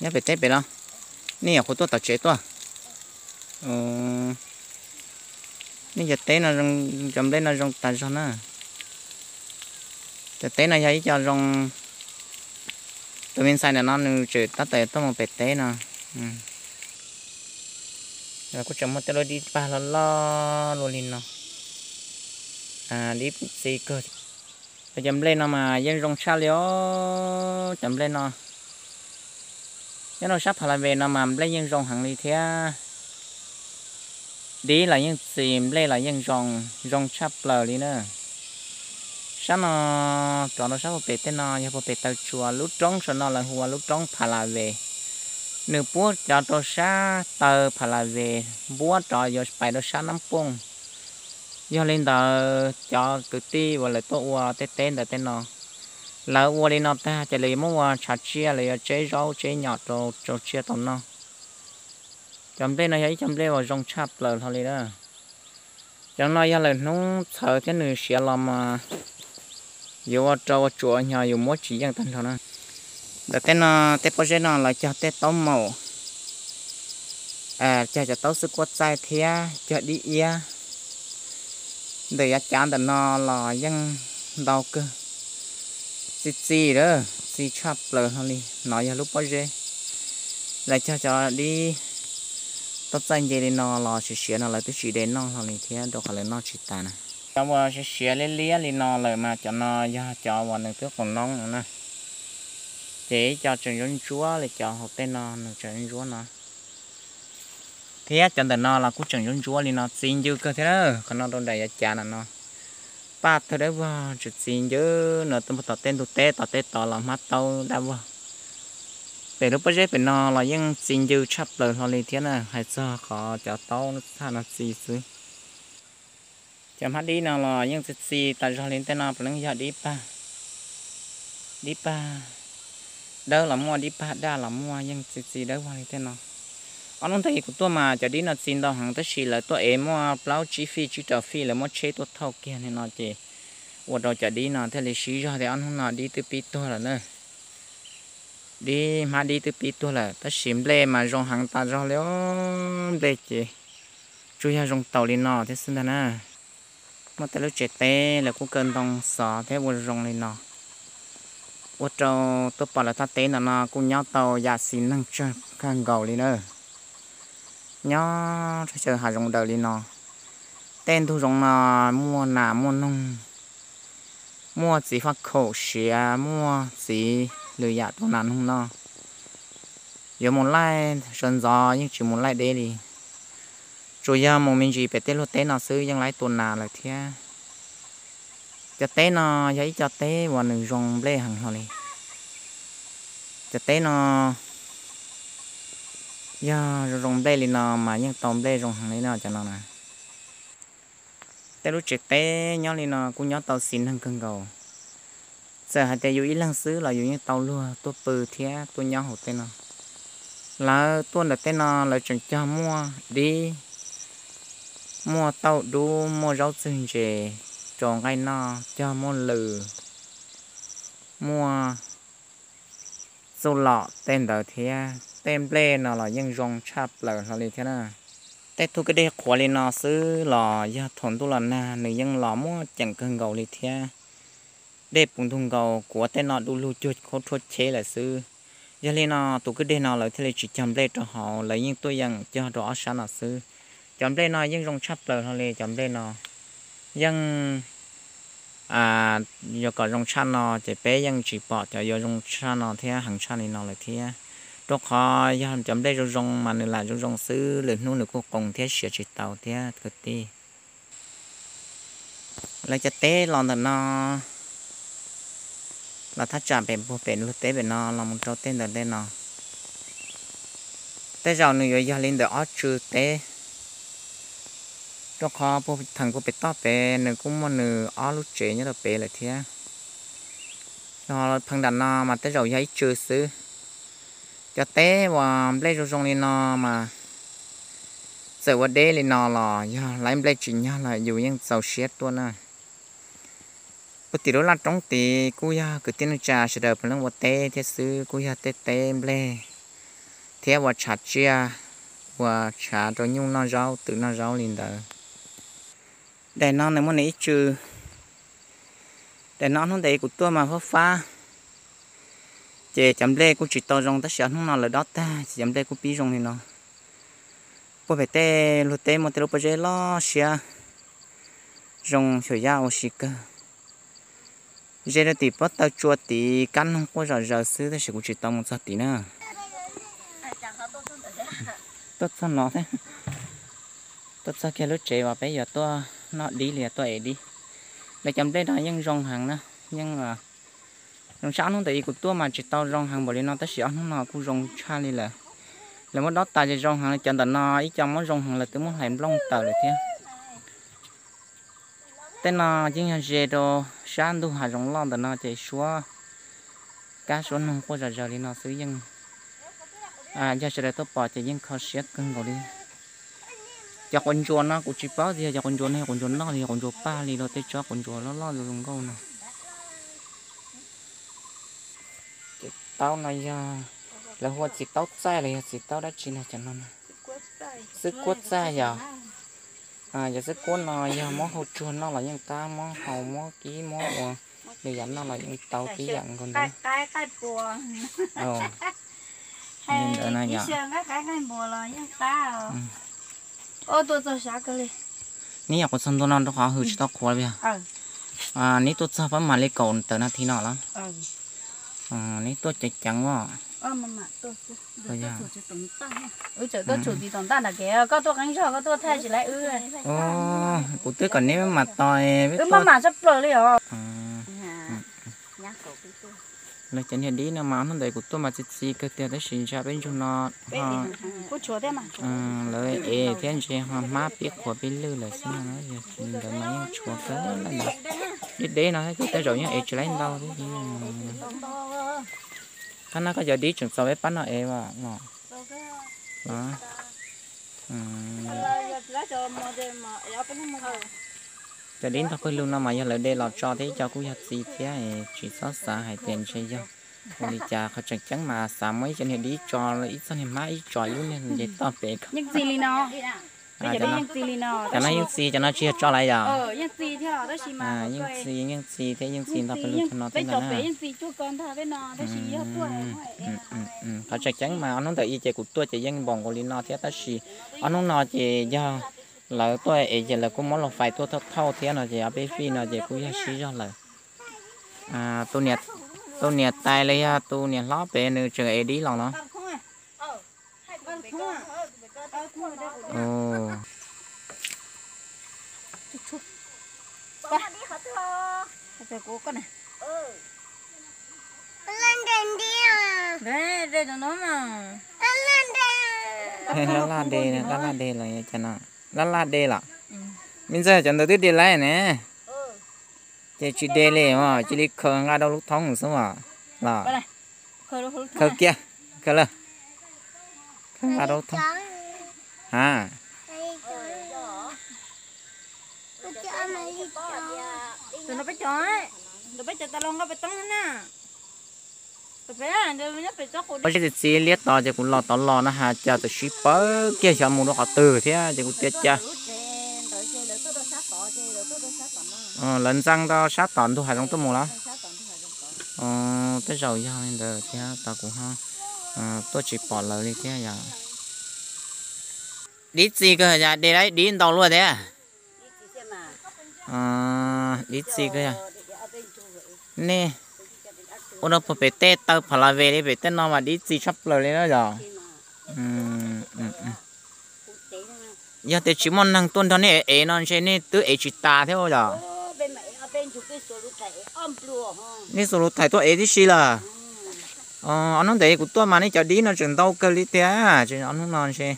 Nyob pem teb pem los, nej nyuam qhuav tuaj tom tsev tuaj. Nej cov teb no, cov nplej no zoo tas zog na. Cov teb no yog ib co zoo. Tus me ntxhais ntawm no nws tseem tab tom tuaj mus pem teb no. Kuj tseem muaj tej lub dib pag loj loj luaj li no. Dib txi kawg. Cov nplej no mas yeej zoo tshaj li os. Cov nplej no nyob rau sab Pha La Ve no mas nplej yeej zoo heev li thiab. Dib los yeej txi, nplej los yeej zoo, zoo tshaj plaws li na. Sab no, rov rau sab puag pem tej no yog puag pem taw tsua, lub roob saum no lawv hu ua lub roob Pha La Ve. Nws puab cov rau sab taw Pha La Ve, npuab rov yuav pais rau sab Nab Pooj. Yog li ntawd cov kwv tij uas lawv tuaj ua tej teb ntawm tej no, lawv ua li no tag ces lawv yuav muab ua tshav tsiaj, lawv yuav tseb zaub tseb nyom rau tsiaj tau noj. Cov nplej no yog ib co nplej uas zoo tshaj plaws hlo li lawm. Cov no yog lawm hnub txhawv thiab nws siav los mas yuav ua rau ua tsuam hnyo yus muab tsis yeej tag nrho na. Ntawm tej no, tej pob zeb no lawv cog tej taub maum, cog cov taub xwb kuab txaij thiab cog dib iab. Ntawm yav cav ntawm no los yeej ntau kawg, txi txi lawm, txi tshaj plaws hlo li. No yog lub pob zeb, lawv cog cov dib taub txaij nce li no los siav siav no lawv twb tsis de noj hlo li thiab, rau qhov lawv noj tsis tas na. Cov uas siav siav liab liab li no lawm mas cov no yog cov uas nws twb qoom noob no na. Ces ib co tseem ntsuab ntsuab li cov hauv tej no nws tseem ntsuab no. Thiab cov ntawm no los kuj tseem ntsuab ntsuab li no, txi ncw kawg thiab. Qhov no rau nram yav cav no no, paj tawg dawb vog tseem txi ncw no, tom tej ntug teb tom tej tod los hmab taub dawb vog. Pem lub pob zeb pem no los yeej txi ncw tshaj plaws hlo li thiab na, hais txog qhov cov taub thaj no txi xwb. Cov hmab dib no los yeej txi txi tas zog li, tej no puav leej yog dib pag, dib pag dawb los muaj, dib pag daj los muaj, yeej txi txi dawb vog li tej no. Ob hnub ntawd kuv tuaj mas cov dib no txi ntau heev, tab sis lawv tuaj ev muaj plaub tsib fij tsib rau fij, lawv muab tsheb tuaj thauj kiag li no ces ua rau cov dib no thiaj li siv zog tias ob hnub no dib twb pib tuag lawm na. Dib, hmab dib twb pib tuag lawm, tab sis nplej mas zoo heev tas zog li os. Nplej ces tsuas yog zoo taus li no thiab xwb ntag na. Muaj tej lub tsev teb lawv kuj kaw ntoo xov thiab ua zoo li no, ua rau tuaj pom lawv thaj teb ntawm no kuj nyob tau yam xis neeg tsawg kawg nkaus li na. Nyob rau chaw hav zoov daws li no, tej ntug zoov no muaj nas muaj noog, muaj txiv faj khaum siav, muaj txiv lwm yam rau nas noog noj. Yuav mus laij sawv ntxov yeej tsis mus laij deb li, tsuas yog mus me ntsis pem tej luag teb no xwb yeej laib tua nas lawm thiab. Cov teb no yog ib co teb uas nws zoo nplej heev hlo li. Cov teb no yog zoo zoo nplej li no mas yeej tau nplej zoo heev li no cov no na. Tej lub tsev teb nyob li no kuj nyob tau xis neeg kawg nkaus. Txawm hais tias yus ib leeg xwb los yus yeej tau luag tuaj pw thiab tuaj nyob hauv tej no. Lawv tuaj ntawm tej no lawv tseem cog muaj dib, muaj tauj dub, muaj zaub txwg ntses rau nqaij noj, cog muaj lws, muaj txuj lom tej ntawd thiab. Tej nplej no los yeej zoo tshaj plaws hlo li thiab na. Tej tug kwj deg qhuav li no xwb los yog thaum ntuj los nag nws yeej los muaj ceem kawg nkaus li thiab. Dej puv ntug nkaus, kuav tej no du lug cuag khaub rhuab cheb lawm xwb. Yog li no tus kwj deg no lawv thiaj li tsis cog nplej rau hauv, lawv yeej tuaj yeem cog rau ob sab no xwb. Cov nplej no yeej zoo tshaj plaws hlo li cov nplej no. Yeej yuav kom zoo tshaj no ces peb yeej tsis pom cov yuav zoo tshaj no thiab heev tshaj li no lawm thiab. Rau qhov yog cov nplej zoo zoo mas nws lam zoo zoo xwb, lwm hnub nws kuj qoos thiab siav tsis tau thiab kwv tij. Lawv cov teb los ntawm no, los thaj tsam pem puag pem luag teb pem no los mus rau tej ntawm tej no. Tej zaum nws yuav yog li ntawm ob tsw teb, rau qhov puag theem puag pem toj pem nws kuj muaj nws ob lub tsev nyob rau pem lawm thiab. Los pheev nram no mas tej zaum yog ib tsw xwb. Cov teb uas nplej zoo zoo li no mas txawm ua deb li no los yog laib nplej tsis nyog los yus yeej txaus siab tuaj na. Puag tim lub laj roob tid kuj yog kwv tij neej tsa sawv daws puav leej ua teb thiab xwb, kuj yog tej teb nplej thiab ua tshav tsiaj, ua tshav rau nyuj noj zaub twm noj zaub li ntawd. Daim no nws muaj nws ib tsw. Daim no hnub ntawd kuv tuaj mas fab fab, ces cov nplej kuj tsis tau zoo, tab sis ob hnub no lawv dob tag ces cov nplej kuj pib zoo li no. Puag pem tej luag teb muaj tej lub pob zeb loj siab zoo xyuas yaj ua si kawg. Ze rau tim pob taw tsua tid, kab noog quaj zom zaws xwb, tab sis kuv tsis tau mus txog tid na. Tuaj txog no thiab, tuaj txog kiag lub tsev uas peb yuav tuaj noj dib li, tuaj ev dib. Lawv cov nplej no yeej zoo heev na, yeej zoo tshaj. Ob hnub ntawd kuv tuaj mas tsis tau zoo heev npaum li no, tab sis ob hnub no kuj zoo tshaj li lawm. Lawv muab dob tas ces zoo heev, cov ntawm no ib co muab zoo heev lawv twb muab hlais nplooj tawm lawm thiab. Tej no yeej yog ze rau sab ntug hav zoov loj ntawm no ces suab, kab suab noog quaj zom zaws li no xwb yeej, yog sawv daws tuaj pom ces yeej kho siab kawg nkaus li. Cov quav ntsuas no kuv tsis paub tias yog cov quav ntsuas no yog quav ntsuas noj los yog quav ntsuas paj li los tej tsob quav ntsuas loj loj zoo zoo nkauj no. Cov taub no yog lawv hu ua txiv taub txaij los yog txiv taub dab tsi no cov no. Xwb kuab txaij yog, yog xwb kuab no yog muab hau tsuag noj los yeej qab, muab hau muab kib muab ua li yam noj los yeej tau tib yam nkaus ntawd. Li ntawd no yog. Neb yog quav txog ntua no rau qhov hws tsis tau qhuav li. Neb tuaj txog pab mam li kaum tawm no thi no los? Neb tuaj ceev ceev os. Kuv twb kom neb maj mam tos. Lawv cov niag dib no mas hnub ntawd kuv tuaj mas txi txiv kawg tiag, tab sis ntshai peb ntsuag no lawv ev thiab ntshe ho hmab pib qhuav pib lwj lawm xwb no, yog tsis li ntawd mas yeej tshuav kawg li. Dib deb no ces tej zaum yeej ev tsis laib ntau thiab. Qhov no koj cov dib tseem txaus peb pab no ev os los? Cov dib ntog pawg lug no mas yog lawv de los tso thiab, ib co kuj yog txiv thiab, tsis txhob xav hais tias ntshe yog ua li cas. Qhov tseem ceeb mas xav muab ib co niag dib tso, ib txoj niag hmab ib tso lub niag nce toj pem ko. Cov no yeej txiv, cov no tsis yog tso lawm yom? Yeej txiv, yeej txiv thiab yeej txiv ntog pawg lug tag no thiab ntag na. Qhov tseem ceeb mas ob hnub ntawm i ces kuv tuaj ces yeej npaum nkaus li no thiab, tab sis ob hnub no ces yog lawv tuaj ev ces lawv kuj muab los fais tuaj thauj thauj thiab no ces ob peb fij no ces kuj yog sib zog lawm. Tus niam tais los yog tus niam hlob pem nws tseem ev dib los no. Laj laj de, laj laj de los cas no? Laj laj de los? Me ntxawg, cov ntawd twb de laib ne. Ces tsis de li, cia li khaws nqa rau lub thoob xwb os. Los khaws kiag, khaws lawm. Khaws nqa rau lub thoob. Ha. Ua txiv txiv liab tod ces kuv los tod los no has cas txawm sib pawg kiag xyov mus rau qhov twg thiab ces kuv tias cas. Lawv ntxeev rau sab tom ntug hav zoov tuaj mus los? Tej zaum yog li ntawd thiab, tos kuv ho tuaj tsis pom lawv li thiab yom. Dib txi kawg yog de dib ntau luaj thiab. Dib txi kawg yog. Nej ua rau puag pem tej taw pha la ve li pem tej no mas dib txi tshaj plaws li na yom. Yog tias tsis muaj neeg tuaj nrog nej ev no ntshe nej twb ev tsis tas thiab yom. Nej xuas lus thais tuaj ev tib si lawm. Ob hnub ntawd kuv tuaj mas nej cov dib no tseem ntau kawg li tiag, ob hnub no ntshe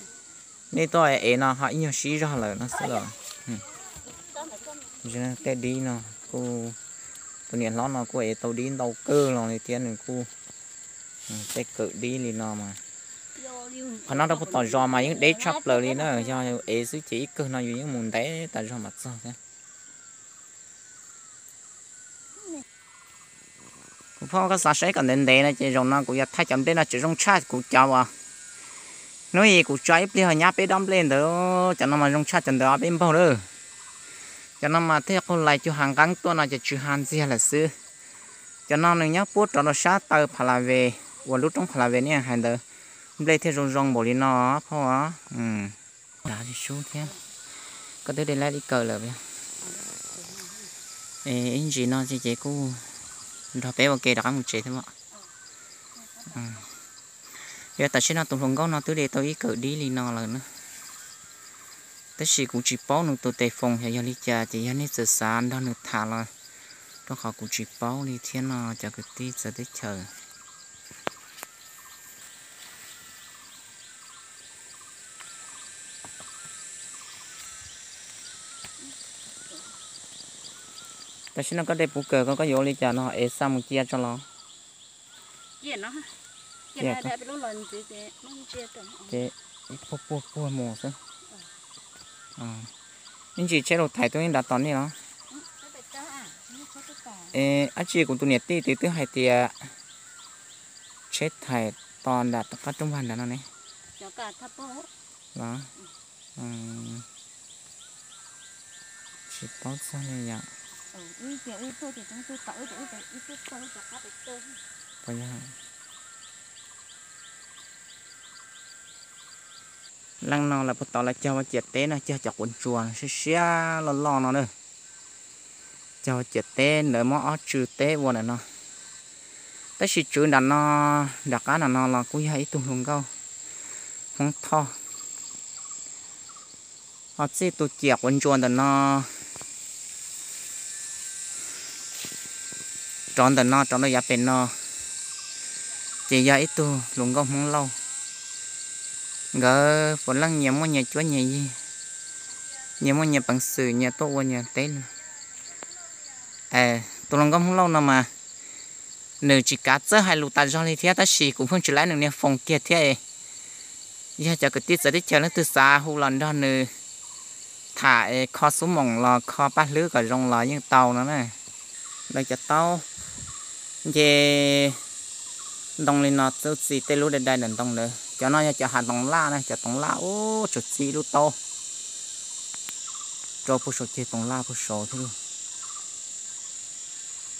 nej tuaj ev no ho ib nyuag sib zog lawm no xwb los. Tej dib no kuj, tus niam hlob no kuj ev tau dib ntau kawg los li thiab, nws kuj tej kawm dib li no mas. Qhov no rau puag tom zos mas yeej deb tshaj plaws li na, yog ev xwb ces ib kawg no yus yeej mus ntev tas zog mam txog thiab. Kuv phob, koj xav saib kom ntev ntev no ces zaum no kuv yuav thaij cov nplej no tseem zoo tshaj kuv cov uas Hnub ib kuv tso ib pliag ho nyab peb dob nplej ntawd, cov no mas zoo tshaj cov ntawd ob peb npaug lawm. Cov no mas thiaj qaug lais cuag hav nqeeb tuaj no ces tsw ha ntxiag lawm xwb. Cov no nws nyob puab rov rau sab taw Pha La Ve, uas lub roob Pha La Ve nej hais ntawd, nplej thiaj zoo zoo npaum li no phauj. Dav tsis sub thiab, koj twb de lab ib kaw lawm. Ib ntsis no ces kuj nrog peb ua ke rov qab mus tsev thiab. Yog tam sim no tus hluas nkauj no twb de tau ib kawm dib li no lawm na. Tab sis kuv tsis paub nws tus tes foos xyov yog li cas, ces yog nej txawm xav nrog nws tham los, rau qhov kuv tsis paub li thiab no cov kwv tij txawv teb chaws. Tam sim no koj de puv kawm ko koj yuav ua li cas no es xa mus cia tso los? Ces puag puag puag mus xwb. Ib ntsis tsheb lus thaiv tuaj ib nrad tos nej los? Ab tsi kuv tus niam tij twb twb hais tias tsheb thaiv tos nram qab rooj vag nrad no ne. Los? Tsis paub txog li yom. Leej no lawv puag tod lawv cog ua ciam teb no, cog cov quav ntsuas siab siab loj loj no na. Cog ua ciam teb ntawd muab ob tsw teb ua ntawm no. Tab sis tswv nram no, nram qab nram no los kuj yog ib tug hluas nkauj Hmoob Thoj. Ho txij tus ciam quav ntsuas ntawm no rov ntawm no rov rau yav pem no, ces yog ib tug hluas nkauj Hmoob Lauj. Nkawd puav leej nyias muaj nyias cuab nyias yig, nyias muaj nyias peev xwm nyias tuaj ua nyias teb no. Tus hluas nkauj Hmoob Lauj no mas nws tsis kav txawj hais lus tas zog li thiab, tab sis kuv pheej tsis laib nws niag foos kiag thiab. Yog cov kwv tij txawv teb chaws leej twg xav hu los nrog nws tham es kho xub moom los kho paj hlwb kom zoo los yeej tau no na. Lawv cov taub nce ntoo li no txuj txi tej lub dai dai ntawm ntoo ntawd. Cov no yog cov hav toov laj na, cov toov laj ub tsuas txi ib lub taub rau puag saum ceg toov laj puag saud thiab,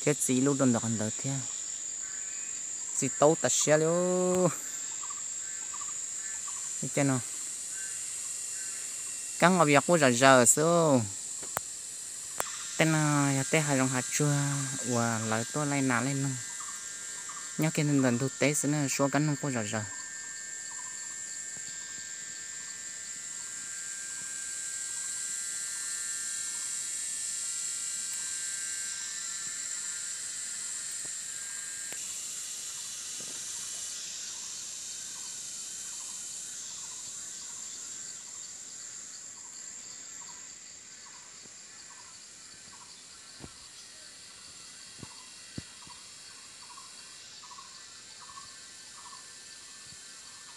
thiab txi ib lub rau ntawm qhov ntawd thiab. Txi taub tas siab li. Kab nqos vias quaj zom zaws xwb. Tej no yog tej hav zoov hav tsuag uas lawv tuaj laij nas laij noog nyob kiag ntawm ntug teb xwb na, suab kab noog quaj zom zaws.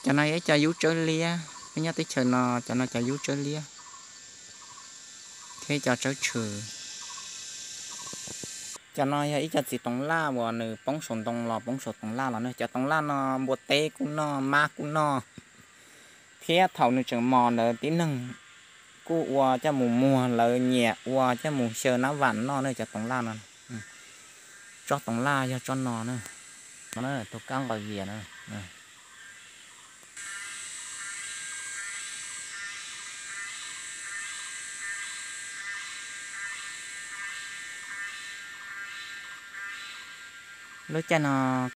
Cov no yog ib co yub tsawb liab, peb nyob teb chaws no cov no cov yub tsawb liab thiab ib co tsawb tshwm. Cov no yog ib co txiv toov laj uas nws poob saum ntoo los poob saum toov laj los na. Cov toov laj no npua teb kuj noj, mab kuj noj, thiab thaum nws tseem mos ntawd tib neeg kuj ua coj mus muag, lawv nyiam ua coj mus xyaw nab vam noj na cov toov laj no. Tsob toov laj yog tsob no na, tus kab nqos vias na. Lub caij no